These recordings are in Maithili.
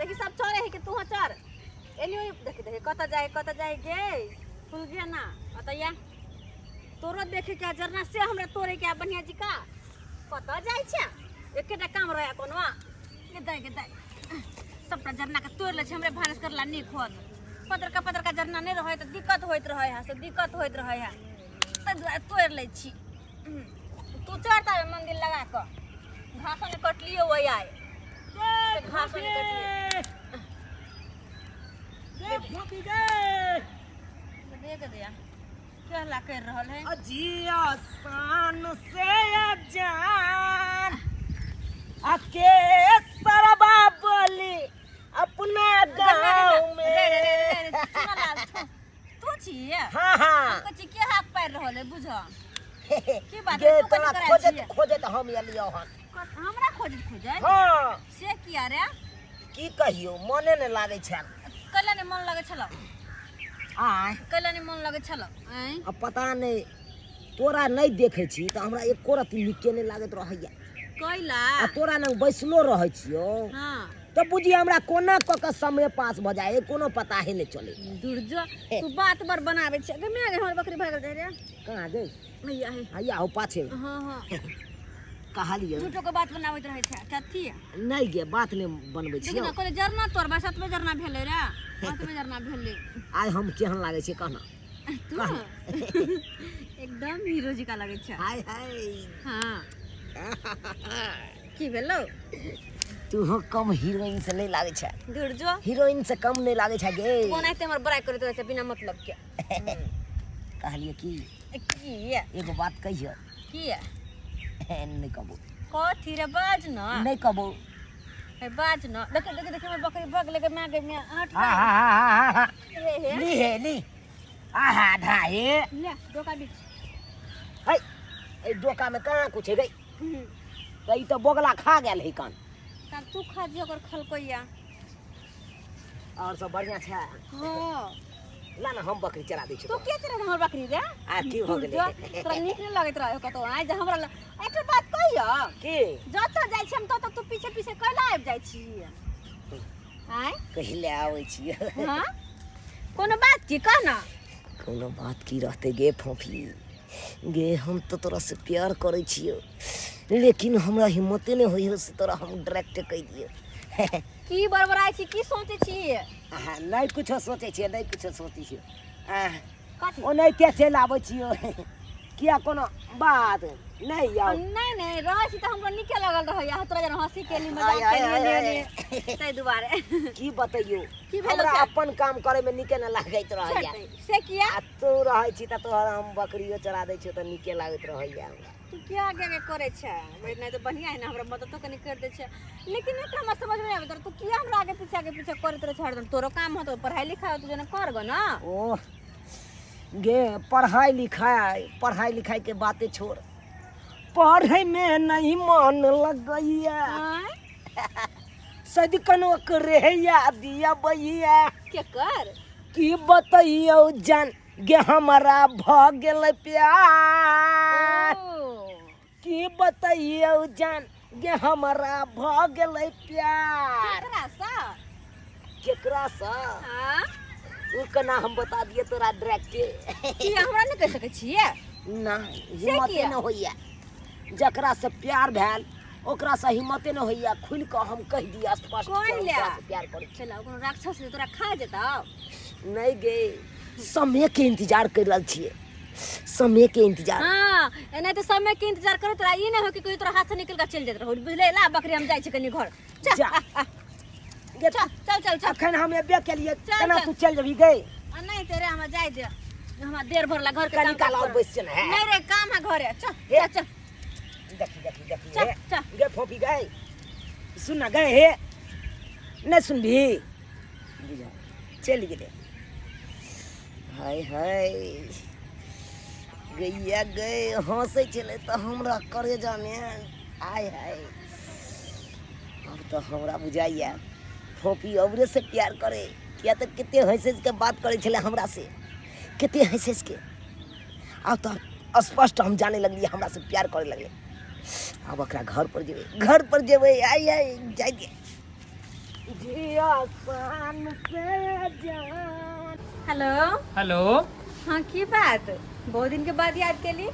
देखी सब चढ़े है कि तू चढ़। एनी देखी देखी कतऽ जाए कतऽ जाए गे फुल गे ना अतैया तोरो देखे के जरना से हमरा तोरे के बढ़िया जी का कतऽ जाइ छै। एकेटा काम रहे कोनो गे दे गे दे सबटा जरना के तोड़ लै छै हमरे भानस करला नीक होत। पतरका पतरका जरना नहि रहै तऽ दिक्कत होइत रहै है से दिक्कत होइत रहै है ताहि दुआरे तोड़ि लै छी। तू चढ़ ताबे मंदिर लगा कऽ घासो नहि कटलियो ओहि आइ घासो नहि कटलियो। देख दिया क्या हल्ला कर रहल है। अजिया शान से अजान अके सरबा बोली अपना गाँव में। तू छियै? हाँ हाँ। हम कहै छी के हाथ पारि रहल है बुझ की बात गे है, तू तोरा कथी करै खोजत छियै? खोजत हम एलियौ हन। हमरा खोजत खोजत? हाँ। से किया रे? की कहियौ मने नहि लागै छल। कैला नहि मन लगै छलौ? आय कैला नहि मन लगै छलौ? आँय आ पता नहि तोरा नहि देखै छी तऽ हमरा एको रत्ती नीके नहि लागैत रहैया। कैला? आ तोरा लग बैसलो रहै छियौ हाँ तऽ बुझी हमरा कोना कऽ के समय पास भऽ जाइ कोनो पता ही नहि चलै। दुर्जो तू बात बड़ बनाबै छै। गे मैं हमर बकरी भागल जाइ रे। कहाँ गई? मैया है। हैया हो पाछे। हाँ हाँ। कहलियै झूठो के बात बनाबैत रहै छै कथी? नहि गे बात नहि बनबै देखी छियौ। ना कोई जरना तोड़बा सातवे जरना भेलै रे सातवे जरना भेलै। आइ हम केहन लागै छै कहना। तू एकदम हीरो जी का लगै छै। हाय हाय। हाँ की भेलौ? तू हो कम हीरोइन से नहीं लागै छै। दुर्जो हीरोइन से कम नहीं लागै छै गे। तू ओनाहिते हमर बड़ाई करैत रहै छै बिना मतलब के। कहलियै की की एगो बात कहियो। की नहीं कहबो। कथी रे बाज न। नहीं कहबो। ए बाज न। देख देख देख हमर बकरी भग ले गे मां गे मां हट। हां हां हां हां हे हे ली हे ली आहा ढाहे ले डोका बीच। है ए डोका में कहाँ कुछ है गई त ई त बोगला खा गेल है कान। तब तू खा जी ओकर खलकैया। और सब बढ़िया छै? हां ला ना हम बकरी चरा दै छी। तू के चरा हमर बकरी रे? आ की भ गेलै? तोरा नीक नहि लगैत रहै कतौ आइ जे हमरा एकटा बात कहियौ की जतऽ जाइ छी हम ततऽ तू पीछे पीछे कैला आबि जाइ छी? आँय कहिले आबै छी? हाँ कोनो बात की कह ना। कोनो बात की रहतै गे फोफी गे हम तो तोरा से प्यार करै छियौ लेकिन हमरा हिम्मते नहि होइए से तोरा हम डायरेक्ट कहि दियौ। की बड़बड़ाइ छी की सोचै छी? अहाँ नहि कुछो सोचै छियै नहि कुछो सोचै छियै। कथी? ओनाहिते चलि आबै छियौ किया कोनो बात नहि आउ। नहि नहि रहै छी तऽ हमरो नीके लगल रहैया तोरा जेना हँसी केली मजाक केली एने ओने ताहि दुआरे। की बतैयौ की भेलौ हमरा से? अपन काम करे में नीके नहि लागैत रहैया। से किया? आ तू रहै छी तऽ तोहर हम बकरियो चरा दै छियौ तऽ नीके लागैत रहैया हमरा। तू किया आगे आगे करै छै? नहि तऽ बढ़िया है ना हमरा मददो कनि कर दै छै लेकिन एकटा हमरा समझ में आबैत तू किया हमरा आगे पीछे करैत रहै छै हरदम? तोरो काम होतो पढ़ाई लिखाई होतो जेना कर गो ना। ओह गे पढ़ाई लिखाई के बातें छोड़ पढ़े में नहीं मन लगैया सदिखन ओकरे याद अबैया। के कर की बतैयौ जान गे हमरा भ गेलै प्यार। की बतैयौ जान गे हमरा भ गेलै प्यार। केकरा सँ? केकरा सँ? हाँ उ केना हम बता दिए तोरा डायरेक्ट? की हमरा नहि कहि सकै छियै? ना हिम्मते किया? नहि होइया जकरा से प्यार भेल ओकरा से हिम्मते नहि होइया खुलि कऽ हम कहि दिअ स्पष्ट कि हम कहि ले। ओकरा से प्यार करै छी। चल कोनो राक्षस जे तोरा खा जेतौ। नहि गे समय के इंतजार कर रहल छियै समय के इंतजार। हाँ एना तऽ समय के इंतजार करू तोरा ई नहि हो कि कोई तोरा हाथ से निकल के चलि जाइत रहौ बुझले। ला बकरी हम जाइ छी कनि घर। चल जा। गे चल चल चल चल। अखन हम एबे केलियै चल, केना चल। तू चलि जेबही गे? आ नहीं तेरे हमरा जाय दे हमरा देर भरला घर के कनि काम काल और करब। बैस ना है। नहीं रे काम है घरे। चल हे। चल चल देखी देखी देखी चल, हे। चल। गे फोफी गए सुन ना गए हे नहीं सुनबी बुझा चलि गेलै। हाय हाय गैया गए हंसै छलै तऽ हमरा करेजामे आय हाय। अब तऽ हमरा बुझाइया फोफी औरे से प्यार करे किया तऽ कते हंसि हंसि के बात करै छलै हमरा से कते हंसि हंसि के। आब तऽ स्पष्ट हम जाने लगलियै हमरा से प्यार करे लगलै। आब ओकरा घर पर जेबै घर पर जेबै आइ आइ जाइ दे जिया शान से जान। हेलो। हेलो। हाँ, की बात, बहुत दिन के बाद याद केली।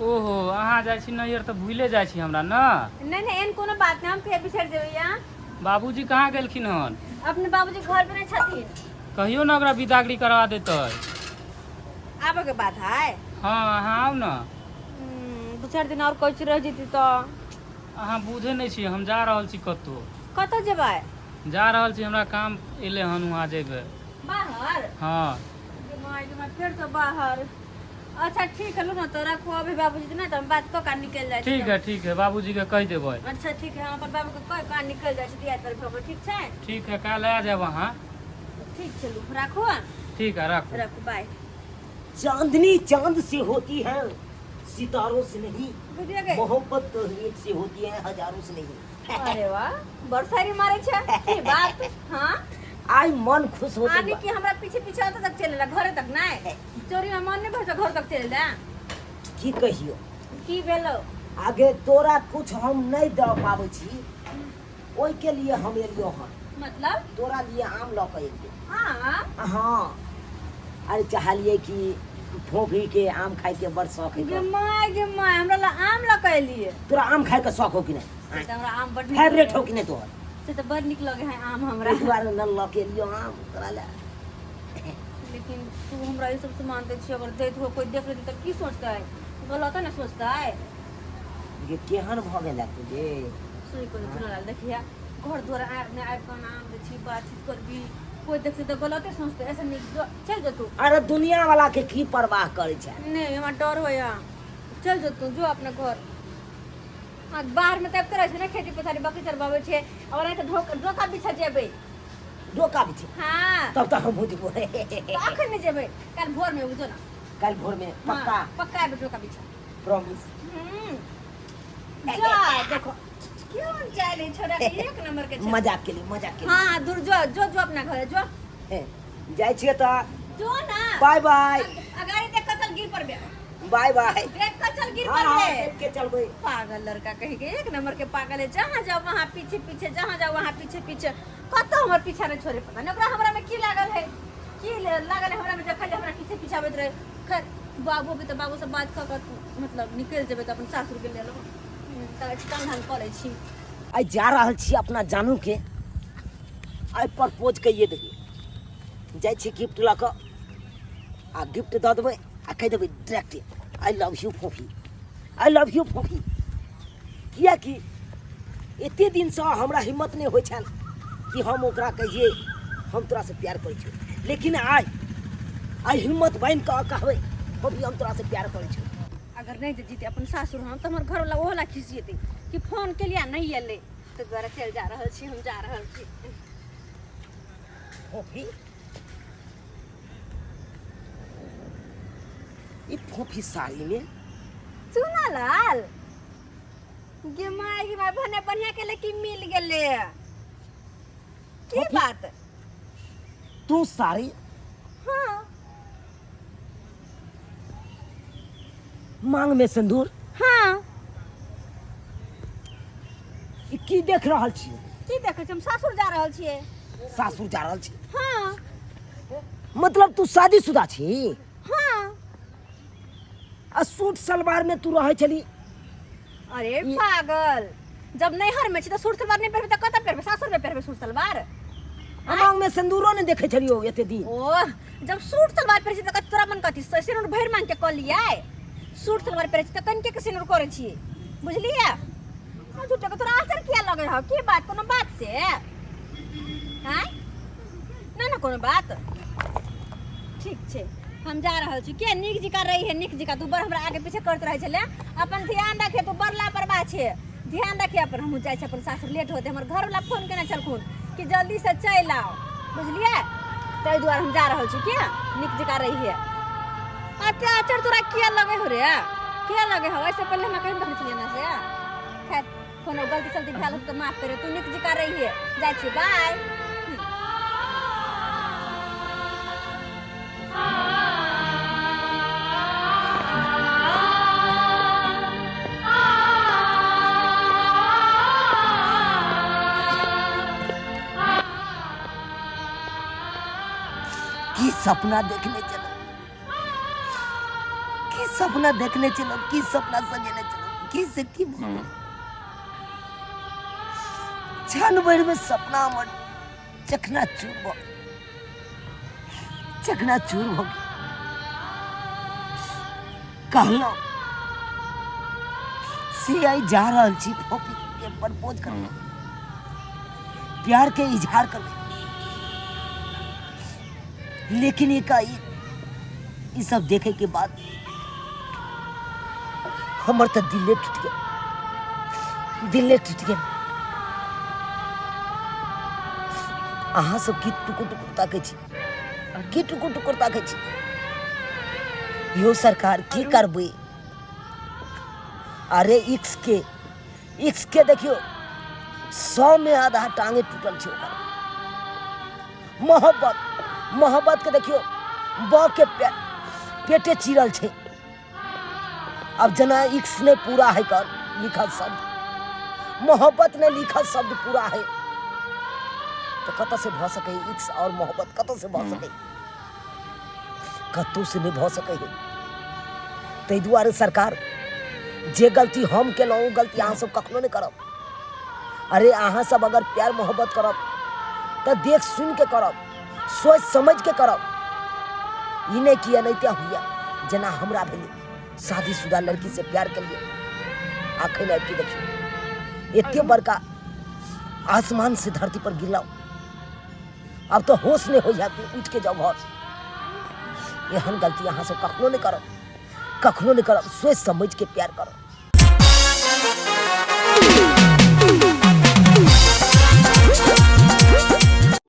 ओहो, अहाँ जाइ छी नैहर तऽ भूले जाइ छी हमरा ने। नहीं नहीं, एहन कोनो बात नहीं, हम फेर बिसरि जेबै यहाँ। बाबूजी कहाँ गेलखिन हन? अपने बाबूजी घर पे नहीं छथिन। कहियो ने ओकरा विदागरी करवा देतै। आबे के बात है? हाँ, अहाँ आउ ने। 2-4 दिन और कहै छी रह जेती तऽ। अहाँ बुझै नहि छी, हम जा रहल छी कतहु। कतऽ जेबै? जा रहल छी, हमरा काम एलै हन, वहाँ जेबै। बाहर? हाँ। गे माय गे माय, फेर से बाहर। अच्छा ठीक है, लू ना तो रखो अभी, बाबूजी तो नहीं तो हम बात कऽ के निकल जाइ छी। ठीक है, ठीक है, बाबूजी के कहि देबै। अच्छा ठीक है, हम अपन बाबू के कहि कऽ निकल जाइ छी, दिया तर भऽ गेल, ठीक छै? ठीक है, काल्हि आ जायब अहाँ। ठीक छै, लू राखू। ठीक है, राखू। राखू, बाय। चांदनी चांद से होती है, सितारों से नहीं। बुझिए गए। मोहब्बत तो एक से होती है, हजारों से नहीं। अरे वाह, बड़ सारी मारे छै की बात। हाँ, आई मन खुश होते। आने की हमरा पीछे पीछे ओतऽ तक चले ला, घरे तक नहीं, चोरी में मन नहीं भर, घर तक चले ला। की कहियो। की भेलो? आगे तोरा कुछ हम नहीं दऽ पाबै छी, ओहि के लिए हम एलियो हन। मतलब? तोरा लिए आम लऽ कऽ एलियो। हाँ? हाँ, अरे चाहलिए कि फोफी के आम खाए के बड़ शौक है। गे my गे my, हमरा ला आम लऽ के एलिए? तोरा आम खाए के शौक हो कि नहीं? से तऽ हमरा आम बड़ नीक फेवरेट लगे। हो कि नहीं तोहर? से तऽ बड़ नीक लगे है आम हमरा। ताहि दुआरे न लऽ के एलियो आम तोरा लए। लेकिन तू हमरा ई सब सामान दै छी, अगर दैत हो कोई देख लेतै तऽ की सोचतै? गलत ने सोचतै? गे केहन भऽ गेल तू गे? सुई को चुना देखिया, घर द्वार आबि नहि आबि कऽ आम दै छी, बातचीत करबी, कोई देखतै तऽ गलते सोचतै। ऐसे नीक चल जो तू। अरे दुनिया वाला के की परवाह करै छै? नहीं, हमरा डर होया, चल जो तू, जो अपना घर। हाँ, बाहर में तब करै छै ने खेती पथारी, बकरी चरबाबै छै और नहीं तऽ ढोका बिछा जेबै। डोका बिछे? हाँ। तब तऽ हमहूँ जेबो। तऽ अखन नहि जेबै, काल्हि भोर में बुझो ना। काल्हि भोर में पक्का? हाँ, पक्का आबि ढोका बिछा। प्रॉमिस। जा देखो क्यों चाले छोड़ा, एक नंबर के छै। मजाक के लिए, मजाक के लिए। हाँ, दूर जो, जो जो अपना घर जो। लिए जाइ छियै तऽ। जो ना। बाय बाय। अगाड़ी देख कऽ चल, गिर पड़बे। बाय बाय। देख कऽ चल, गिर हाँ हाँ पड़बे। देख के चलबै। पागल लड़का कही के, एक नंबर के पागल है। जहाँ जाओ वहाँ पीछे पीछे, जहाँ जाओ वहाँ पीछे पीछे, कतौ हमर पीछा नहीं छोड़े। पता नहीं ओकरा हमरा में की लागल है, की लागल है हमरा में, जब खाली हमरा पीछे पीछे आबैत रहे। खैर, बाबू भी तऽ बाबू से बात कऽ कऽ मतलब निकलि जेबै तऽ अपन सासुर के लेलहुँ तऽ काम धाम कऽ लै छी। आइ जा रहल छी अपना जानू के आइ प्रपोज कहिए देबै। जाइ छी गिफ्ट लऽ कऽ आ गिफ्ट दऽ देबै आ कहि देबै डायरेक्ट, I love you फोफी, I love you फोफी। किएकि एते दिनसँ हमरा हिम्मत नहि होइ छल कि हम ओकरा कहिए हम तोरासँ प्यार करै छियौ, लेकिन आइ आइ हिम्मत बान्हि कऽ कहबै, फोफी, हम तोरासँ प्यार करै छियौ। अगर नहीं जे जीते अपन सासुर हम तऽ हमर घरवाला ओहो ला खिसिएतै कि फोन केलियै नहीं एलै, ताहि दुआरे चलि जा रहल छी, हम जा रहल छी। फोफी, ई फोफी साड़ी में। चुना लाल, गे my गे my, भने बढ़िया केले कि मिल गेले। की फोफी? बात? तू साड़ी? हाँ। मांग में सिंदूर? हाँ। ई की देख रहल छी? की देखै छी? हम सासुर जा रहल छियै। सासुर जा रहल छी? हाँ। मतलब तू शादीशुदा छी? हाँ। आ सूट सलवार में तू रहै छली? अरे पागल, जब नैहर में छी तऽ सूट सलवार नहि पहिरबै तऽ कतऽ पहिरबै? सासुर में पहिरबै सूट सलवार? आ मांग में सिंदूरो नहि देखै छलियौ एते दिन। ओ जब सूट सलवार पहिरै छी तऽ तोरा मन कथी सिनुर भरि मांग के कऽ लियै? सूट सलवार पहिरै छी तऽ कनिके के सिनुर करै छी, बुझलियै? झूठे के तोरा आश्चर्य किया लगै हौ? की बात, कोनो बात से आँय? ना ना, कोनो बात। ठीक छै, हम जा रहल छी। के नीक जिका रही है, नीक जिका। तू बड़ हमरा आगे पीछे करैत रहै छले, अपन ध्यान रखे, तू बड़ लापरवाह छे, ध्यान रखे अपन। हमहूँ जाइ छी अपन सासुर, लेट होते। हमर घरवला फोन केने छलखुन कि जल्दी से चलि आउ, बुझलियै? ताहि दुआरे हम जा रहल छी। के नीक जकाँ रही है। अत्याचार तोरा किया लगे हो रे, किया लगे हो? ऐसे पहले हमरा कहीं देखने छलियै ना से। खैर, कोनो गलती सलती भेल हो तऽ माफ करे। तू नीक जकाँ रही है, जाइ छी, बाय। की सपना देखने चलो, की सपना देखने चलो, की सपना सजेने चलो, की से की भऽ गेल। क्षण भरि में सपना हमर चकनाचूर भऽ गेल, चकनाचूर भऽ गेल। कहलहुँ से आइ जा रहल छी फोपी के प्रपोज करबै, प्यार के इजहार करबै, लेकिन एकाएक ई सब देखे के बाद हमर तऽ दिले टूटि गेल, दिले टूटि गेल। अहाँ सब की टुकुर टुकुर ताकै छी, की टुकुर टुकुर ताकै छी? यो सरकार की करबै? अरे इक्स के, इक्स के देखियो 100 में आधा टांगे टूटल छै ओकर। मोहब्बत, मोहब्बत के देखियो ब के पेटे चिरल छै। अब जना इक्स ने पूरा है कर लिखल शब्द, मोहब्बत ने लिखल शब्द पूरा है तो कतऽ से भऽ सकै इक्स और मोहब्बत? कतऽ से भऽ सकै? कतौ से नहि भऽ सकै है। ताहि दुआरे सरकार जे गलती हम केलहुँ ओ गलती अहाँ सब कखनो नहि करब। अरे अहाँ सब अगर प्यार मोहब्बत करब तऽ देख सुन के करब, सोच समझ के करब, ई नहि कि एनाहिते होइए जेना हमरा भेलै। शादीशुदा लड़की से प्यार केलिए, आखिर आबि के देखियौ एते बड़का आसमान से धरती पर गिरलहुँ, अब तो होश नहीं हो जाती, उठ के जाओ घर। एहन गलती अहाँ सब कखनो नहीं करब, कखनो नहीं करब। सोच समझ के प्यार करब।